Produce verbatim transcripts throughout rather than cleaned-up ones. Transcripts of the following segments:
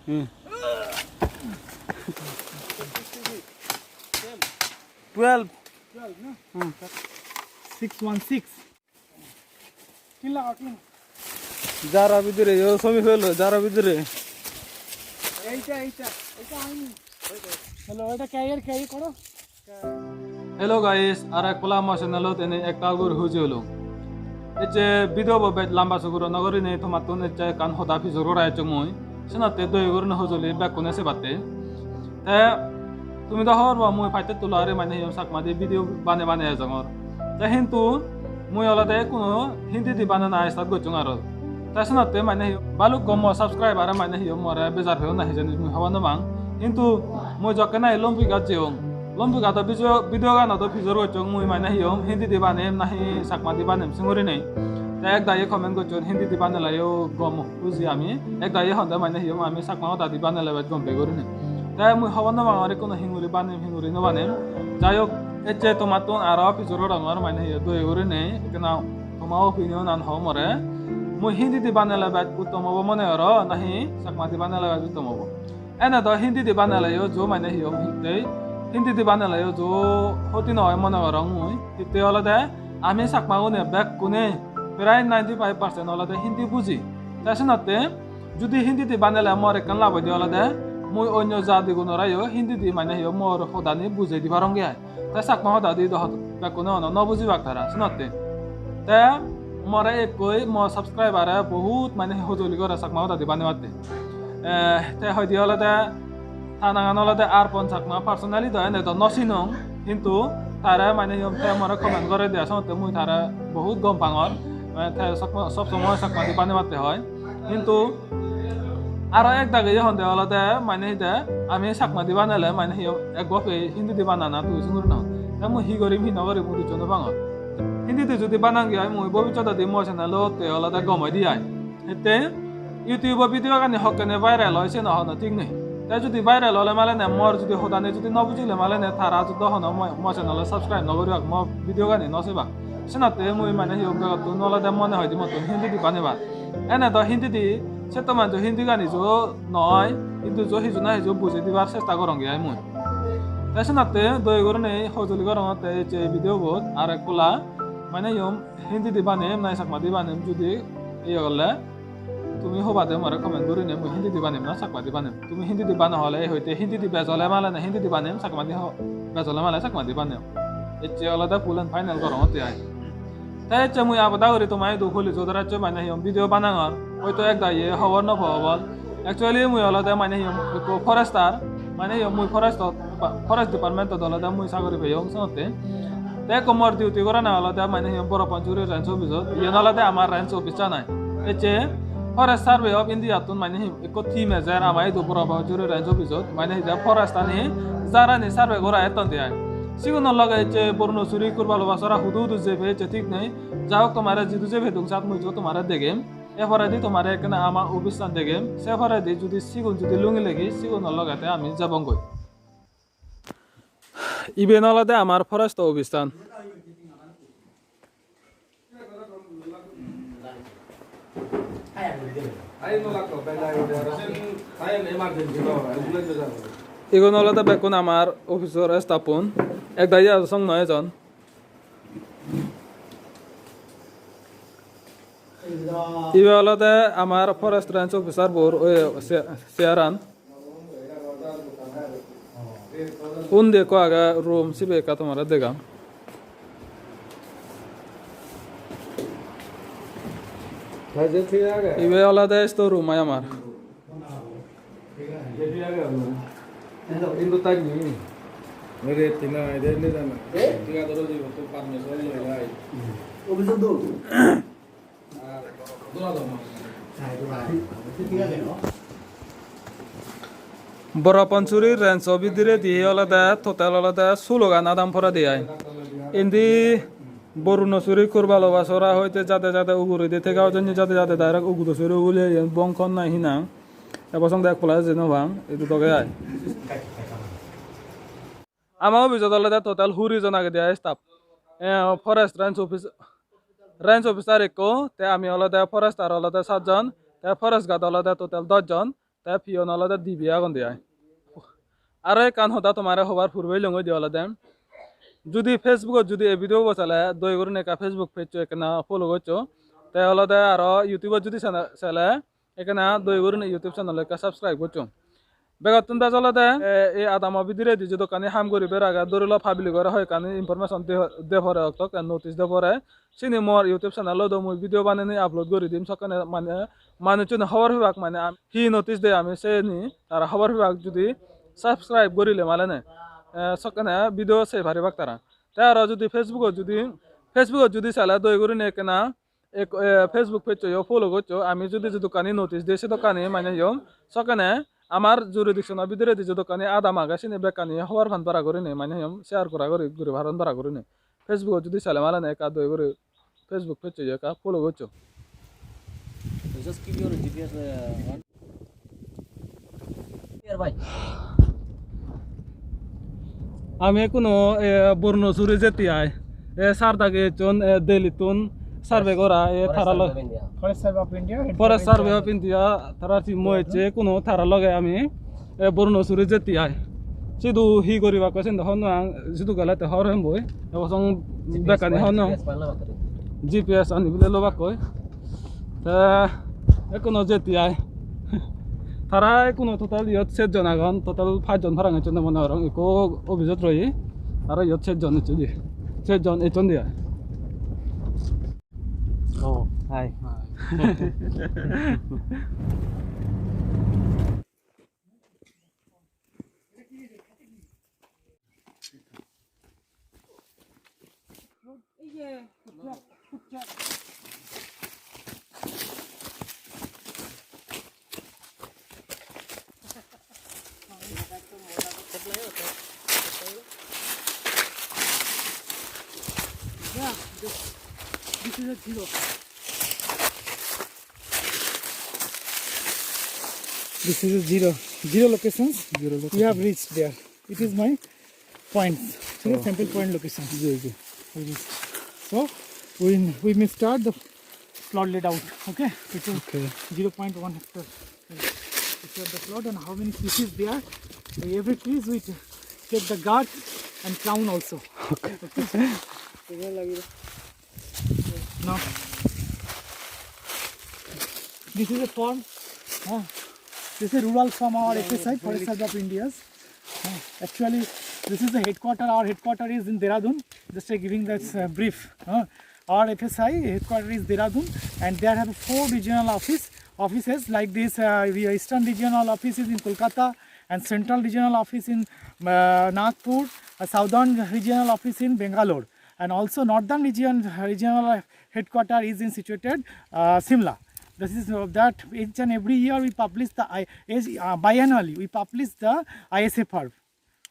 Hmm. Twelve. Twelve, no? Hmm. Six one six. Tin laga, tin. Jara bidire yo, somi felo, jara bidire. এইটা, এইটা, এইটা হয়নি। হ্যালো, এটা career, carry করো। Hello guys, ar ek pola mo channel-ot ene ektal guri huji olung. Ecche video bo bej lamba suguro no gurinei tomattun ecche ekkan hoda pijor gora ecchong mui. Senotte doye gurinei hojoli bekkune sebatte. Te tumi do hobor po mui patte tulo ari mane hiyom Chakmadi video bane bane ejongor. Te hintu mui olode ekkuno Hindi di banana start gocchong aro. Te senotte mane hi balukko mo subscriber mane hi more bejar peyon na hijeni mui hobor no pang. Hintu mui jokke nahi Lompigat jeyong, Lompigato video, video ganot do pijor gocchong mui mane hi hom Hindi di banem nahi Chakmadi banem singori nei. Te ek daye comment gocchon Hindi di baneleyo gom huji ami. Ek daye honde mane hi hom ami Chakma hodadi banele bej gom pei gurinei. Te mui hobor no pangor ekkuno hinguri banem hinguri no banem. Jai hok, ecche tomattun aro pijor gorongor mane hi doye gurinei ekkena toma opinion an ho more. Mui Hindi di banele bej uttom obo mone goro nahi Chakmadi banele bej uttom obo? Ene do Hindi di baneleyo jo mane hi hom hittei, Hindi di baneleyo jo hoti no oi mone gorong mui. Hittei olode ami Chakmagune bekkune prai ninety five percent olode Hindi buji. Te senotte judi Hindi di banele mor ekkan lab oide olode mui onyo jadigunoreyo Hindi di mane hi hom mor hodani bujei di parongge ai. Te Chakma hodadi do hot-, bekkune hono no bujibak tara senotte. Te more ekkoi mo subscriber-e bohut mane hojoli gore Chakma hodadi banebatte. Eh, te hoide olode ta nangan olode Arpon Chakma, personally do ene do no sinong, hintu tare mane hiyom te more comment gore dia senotte mui tare bohut gom pangor. Mane te sob, sob somoy Chakmadi banebatte hoi. Hintu aro ek dagi honde olode mane hide ami Chakmadi banele mane hi ek gope Hindi di banana tui singuri no. Te mui hi gorim hi no gorim mui hissu no pangor. Hindi di judi banangi oi mui bobissododi mo channel-otte olode gom oi di ai. Hitte YouTube-o video gani hokkene viral oi seno hono thik nei. Te judi viral ole malene mor judi hodani judi no bujile malene tara judi hono mo, mo channel-o subscribe no guribak, mo video gani no sebak. Senotte mui mane hi hom begottun olode mone hoide mottun Hindi di banebar. Ene do Hindi di, setto manjo Hindi gani jo noi, hintu jo hiju na hiju bujei dibar chesta gorongge ai mui. Te senotte doye gurinei hojoli gorongotte ecche ei video bot ar ek pola mane hiyom Hindi di banem nahi Chakmadi banem judi iye gorle tumi hobade more comment gurinei mui Hindi di banem na Chakmadi banem. Tumi Hindi di bana hole ei hoite Hindi di bej ole male na Hindi di banem, Chakmadi ho-, bej ole male Chakmadi banem. Ecche olode full and final gorongotte ai. Te ecche mui abada guri toma idu police-o dress-oi mane hiyom video banangor. Hoito ek daye hobor no po obol. Actually mui olode mane hiyom ekko forester, mane hiyom mui forest-ot, forest department-ot olode mui sagori peyong senotte. Te ekko mor duty gorana olode mane hiyom Boro Panchuri Range Office-ot. Iyen olode amar range office-an ai. Ecche Forest Survey of India-ttun mane hi ekko team ejer ama idu Boro Panchuri Range Office-ot, mane hide forest-ani jarani survey gora etton de ai. Sigunor loge ecche Borunasuri, Kurbalubasora hudu hudu jebe ecche thik nei. Ja hok, tomare jidu jebe dung sat mui jo tomare degem. Er poredi tomare ekkena ama office-an degem. Se poredi judi sigun judi lungi legi, sigunor loge te ami jebongoi. Iben olode amar forest office-an. Igun olode bekkun amar office-or staff-un. Ek dagi aro song noi ejon. Ibe olode amar forest range officer bor, oye, se-, chair-an. Undi ekko age room, sibe ekka tomare degam. Ibe olode store room ai amar. Boro Panchuri range-o bidiredi olode total olode sulogan adam poredi ai. Indi Borunasuri, Kurbalubasora hoite jade jade uguredi thega ujonni jade jade direct Ugudasuri ugule iyen Bongkon nahi hinang. Ebo song de ek pola jei no pang, idu doge ai. Ama office-ot olode total huri jon agede ai staff. Eh, forest range office, range officer ekko, te ami olode forester olode satjon, te forest guard olode total dosh jon, Te peon olode dibe agon de ai. Aro ekkan hoda tomare hobar purbe longoi de olode, judi Facebook-ot judi ei video bo sele, doye gurinei ekka Facebook page-o ekkena follow goccho. Te olode aro YouTube-ot judi sele, sele, ekkena doye gurinei YouTube channel-o ekka subscribe goccho. Begottun bej olode, eh, ei adamo bidiredi jodokkani ham guribar age, dhori lo public-ore hoyekkani information de, de pore, okto ekkan notice de pore. Sini mor YouTube channel-ot do mui video banenei upload guri dim, sokkene mane manuchchune hobor pebak, mane am-, hi notice de ami seni tara hobor pebak, judi subscribe gurile malene, eh, sokkene video sei paribak tara. Te aro judi Facebook-ot judi, Facebook-ot judi sele doye gurinei ekkena ek-, eh, Facebook page-o yo follow goccho, ami judi jodokkani notice de sedokkani mane yom, sokkene amar jurisdiction-o bidiredi jodokkani adam age sini bekkani hobor pan para gurinei mane yom share gora guri, guri paron para gurinei. Facebook-ot judi sele malene ekka doye guri Facebook page-o ekka follow goccho. Just keep your G P S, uh, on. Here, bhai. Ami ekkuno, eh, Bornosuri jeti ai. Eh, sar dagi ecchon, eh, Delhi-tun survey gora, eh, Forest tara Survey log-, of India. Forest Survey of India, Forest Survey of India, tara team-o ecche, ekkuno tara loge ami, eh, Bornosuri jeti ai. Sidu hi guribak hoi sen do honnopang, sidu gele te hobor pem boi. Ebo song bekkani honnopang. G P S ani bile lobak hoi. Te ekkuno jeti ai. Tara ekkuno total iyot sejjon agon, total pajjon parapang ecchonde mone gorong. Ekko office-ot roye, aro iyot sejjon ecchonde. Sejjon ecchonde ai. Oh, hi. Yeah, this, this is a zero. This is a zero. Zero locations. Zero location. We have reached there. It is my points. Okay, oh. Sample point location. Ji, ji. We reached. So we, we may start the plot laid out. Okay. It is okay. Zero point one hectare. This is the plot and how many species there. Every trees we take the guard and crown also. Okay. Now, this is a farm. Huh? This is a rural farm, our F S I, Forest Survey of India's. Huh? Actually, this is the headquarter. Our headquarter is in Dehradun. Just, uh, giving this, uh, brief. Huh? Our F S I headquarter is Dehradun, and there have four regional office, offices like this, uh, the Eastern Regional Office is in Kolkata, and Central Regional Office in, uh, Nagpur, a Southern Regional Office in Bangalore, and also Northern Region, Regional Headquarter is in situated, uh, Simla. This is, uh, that each and every year we publish the I-, is, uh, biannually we publish the I S F R.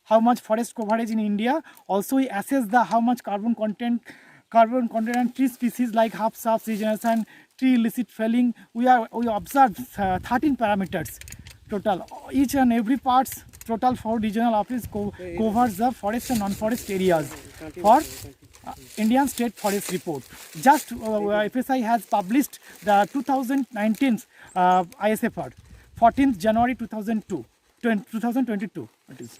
How much forest coverage in India? Also, we assess the how much carbon content, carbon content and tree species like half-shaft regeneration, tree illicit felling. We are, we observe, uh, thirteen parameters total. Each and every parts total for regional office co-, covers the forest and non-forest areas for, uh, Indian State Forest Report. Just, uh, F S I has published the two thousand nineteen, uh, I S F R, fourteenth January two thousand two. Twenty, two thousand twenty-two it is.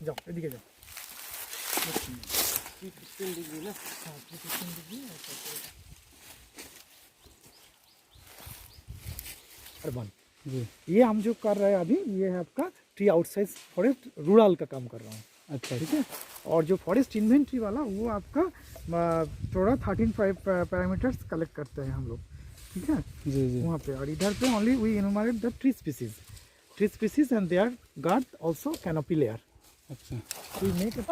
যাও, এদিকে যাও। হ্যাঁ, three sixty degree, আর তারপরে अरे बन। जी। ये हम जो कर रहे हैं अभी, ये है आपका ट्री आउटसाइड फॉरेस्ट रूरल का काम कर रहा हूँ। अच्छा। ठीक है, और जो फॉरेस्ट इन्वेंटरी वाला, वो आपका, आ, थोड़ा थर्टीन पैरामीटर्स कलेक्ट करते हैं हम लोग, ठीक है। जी, जी। वहाँ पे, और इधर पे only we enumerate the tree species, tree species and their guard, also canopy layer। अच्छा। We make a,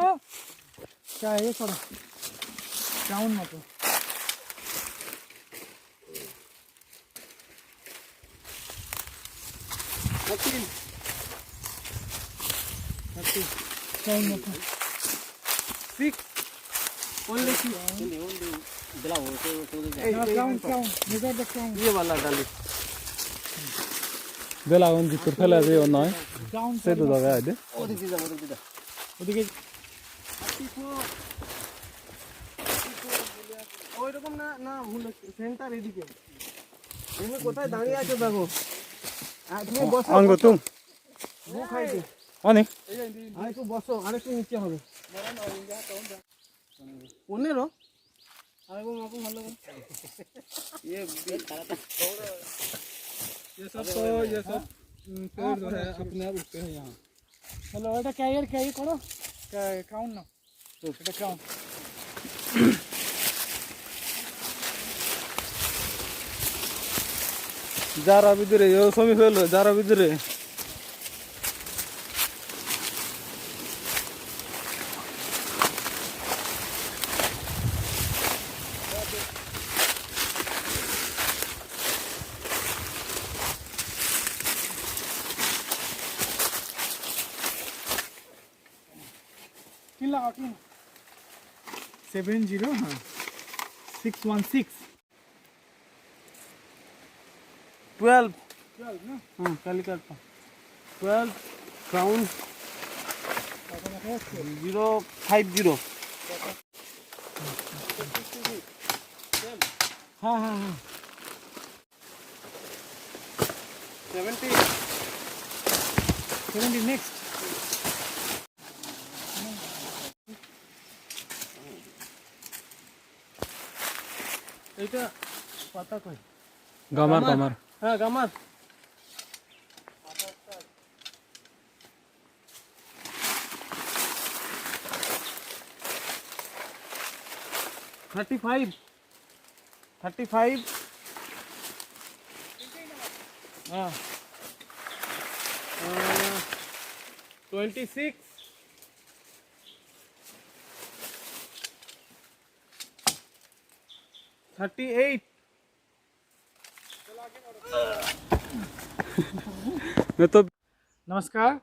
क्या है ये सारा? क्राउन मत। Thirteen। Thirteen। Count not। Six। Only six। Only, only। दिलाओ, तो, तो, तो। ए, हाँ, ए, count, ए, count। Measure the count। ये वाला डाली। Bela on jitur phele je o noi. Count। Se do daga ade। ওদিকে যাও, ওদিকে যাও। ওদিকে। Thirty-four। এরকম না, না, ভুল হচ্ছে। সেন্টার এদিকে। তুমি কোথায় দাঁড়িয়ে আছো দেখো। আর তুমি বসো, আঙ্গুর বসো। তুমি। মুখ হাইটে। অনেক। আর একটু বসো, আর একটু নিচে হবে। পনেরো? আরেকবার মাপো ভালো করে। ये भी ये सब तो, ये सब, उम, पेड़ जो है, अपने आप उगते हैं यहाँ। হ্যালো, এটা ক্যারিয়ার ক্যারি করো। কা-, কাউন্ট না। এটা count. Jara bidire, yo somi felo, jara bidire. Seven zero, हाँ, six one six। Twelve। Twelve ना? हाँ, काली काटता। Twelve, round। Zero five zero। हाँ, हाँ, हाँ। Seventy। Seventy, next। এটা পাতা কই? গামার, গামার। গামার। হ্যাঁ, গামার। Thirty five। Thirty five। হ্যাঁ। আহ, twenty six। Thirty eight। मैं तो नमस्कार,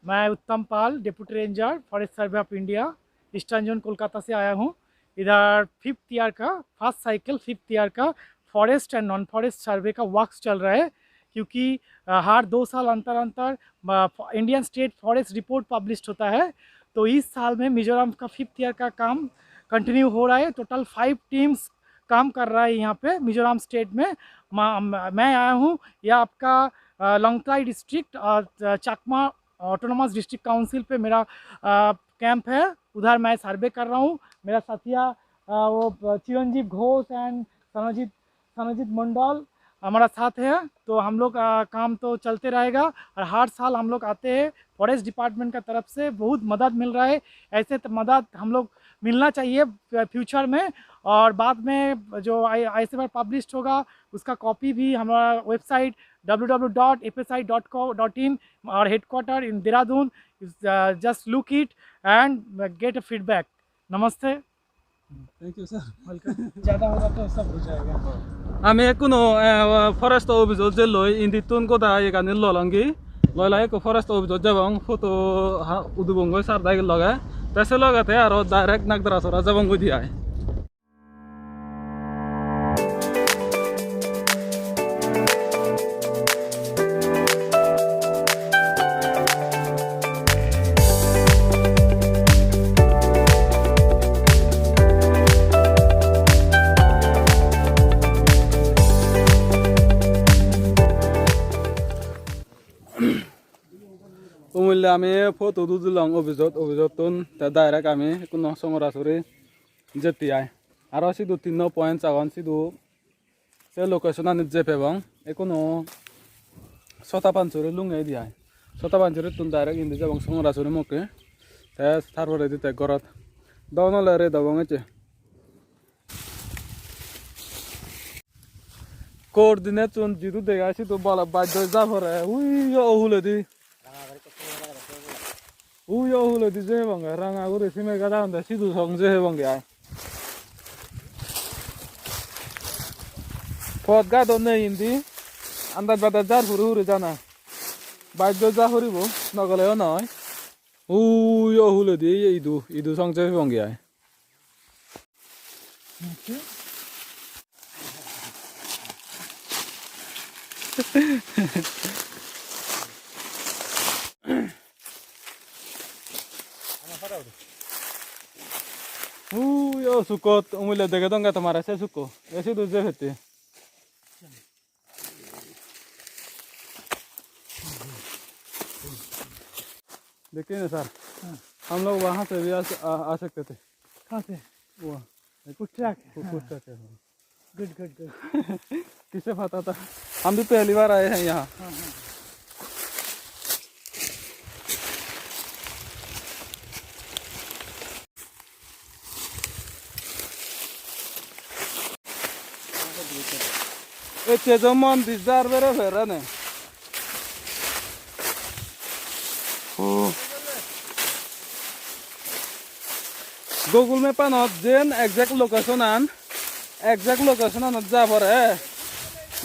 मैं Uttam Pal, deputy ranger, forest survey of India, eastern zone Kolkata से आया हूँ। इधर फिफ्थ ईयर का, फर्स्ट साइकिल फिफ्थ ईयर का forest and non forest survey का वर्क्स चल रहा है, क्योंकि, अ, हर दो साल अंतर अंतर, अ, Indian state forest report publish होता है। तो इस साल में मिजोरम का फिफ्थ ईयर का काम कंटिन्यू हो रहा है। टोटल फाइव टीम्स काम कर रहा है यहाँ पे मिजोरम स्टेट में। मा-, मैं आया हूँ, यह आपका, अ, लंगतलाई डिस्ट्रिक्ट और, अ, चकमा ऑटोनोमस डिस्ट्रिक्ट काउंसिल पे मेरा, अ, कैंप है, उधर मैं सर्वे कर रहा हूँ। मेरा साथिया, अ, वो, अ, चिरंजीव घोष एंड सनोजीत, सनोजीत मंडल हमारा साथ है। तो हम लोग, अ, काम तो चलते रहेगा और हर साल हम लोग आते हैं। फॉरेस्ट डिपार्टमेंट का तरफ से बहुत मदद मिल रहा है, ऐसे तो मदद हम लोग मिलना चाहिए फ्यूचर में। और बाद में जो I, I S R R publish होगा, उसका कॉपी भी हमारा website W W dot F S I dot co dot in और headquarter in Dehradun. Just look it and get a feedback. नमस्ते। Thank you, sir. Welcome. ज्यादा होगा तो सब हो जाएगा। Ami ekkuno, eh, forest office-ot jelloi, indittun goda iyegani lolongi. Loilai ekku forest office-ot jebong, photo ha-, udibongoi sir dagi loge. Te se loge te aro direct Nagdharasora jebongoi di ai. Umille ami photo udilong office-ot, office-ottun te direct ami ekkuno Songorasuri jetti ai. Aro sidu tinno points agon, sidu se location-anit jei pebong. Ekkuno Sotapansuri lungei di ai. Sotapansurittun direct indi jebong Songorasuri mukke. Te tar poredi te gorot. Dogan ole ret obong ecche. Coordinate-un jidu dega sidu bala baj doi ja pore. Uiyo uhuledi. Uiyo uhuledi jebonge ranga guri sime gada honde sidu song jebonge ai. Pot gado nei indi. Andaj badaj jar huri huri jana. Baj doi ja puribo, no geleyo noi. Uiyo uhuledi idu, idu song jebonge ai. Uiyo Sukkot umile dege donge tomare se sukko. Esi du je hete. देखिए ना सर, हाँ। हम लोग वहाँ से भी आ, आ, आ सकते थे। कहाँ से? वो कुछ ट्रक है। कु-, कुछ ट्रक है, हाँ। Good, good, good. किसे पता था? हम भी पहली बार आए हैं यहाँ। हाँ, हाँ। Ecche do mondir jar bere perane. Google Map-anot jen exact location-an, exact location-anot ja pore,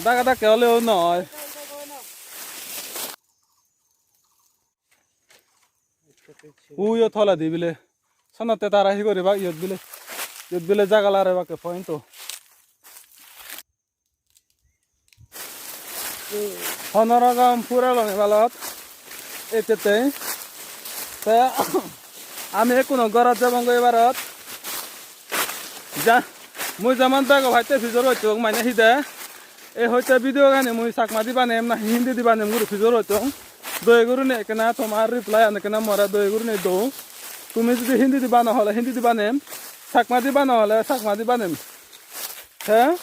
daga dakke oleyo noi. Uyo toledi bile. Senotte tara hi guribak iyot bile. Iyot bile jaga larebakke point-o. Honorogam pura long ebalot. Ecchettei. Te ami ekkuno gorot jebongoi ebarot. Ja, mui jemon bego bhatte pijor gocchong mane hide. Ei hoite video gani mui Chakmadi banem na Hindidi banem guri pijor gocchong. Doye gurinei ekkena tomar reply an ekkena more doye gurinei do. Tumi judi Hindidi bano hole Hindidi banem, Chakmadi bano hole Chakmadi banem. He?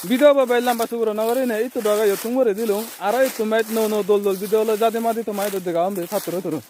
Video bo bej lamba suguro no gurinei ittu doge iyot thum guri dilung. Aro ittu mej nuo nuo dol dol video loi jadi madi toma idu dega undi patturu turu.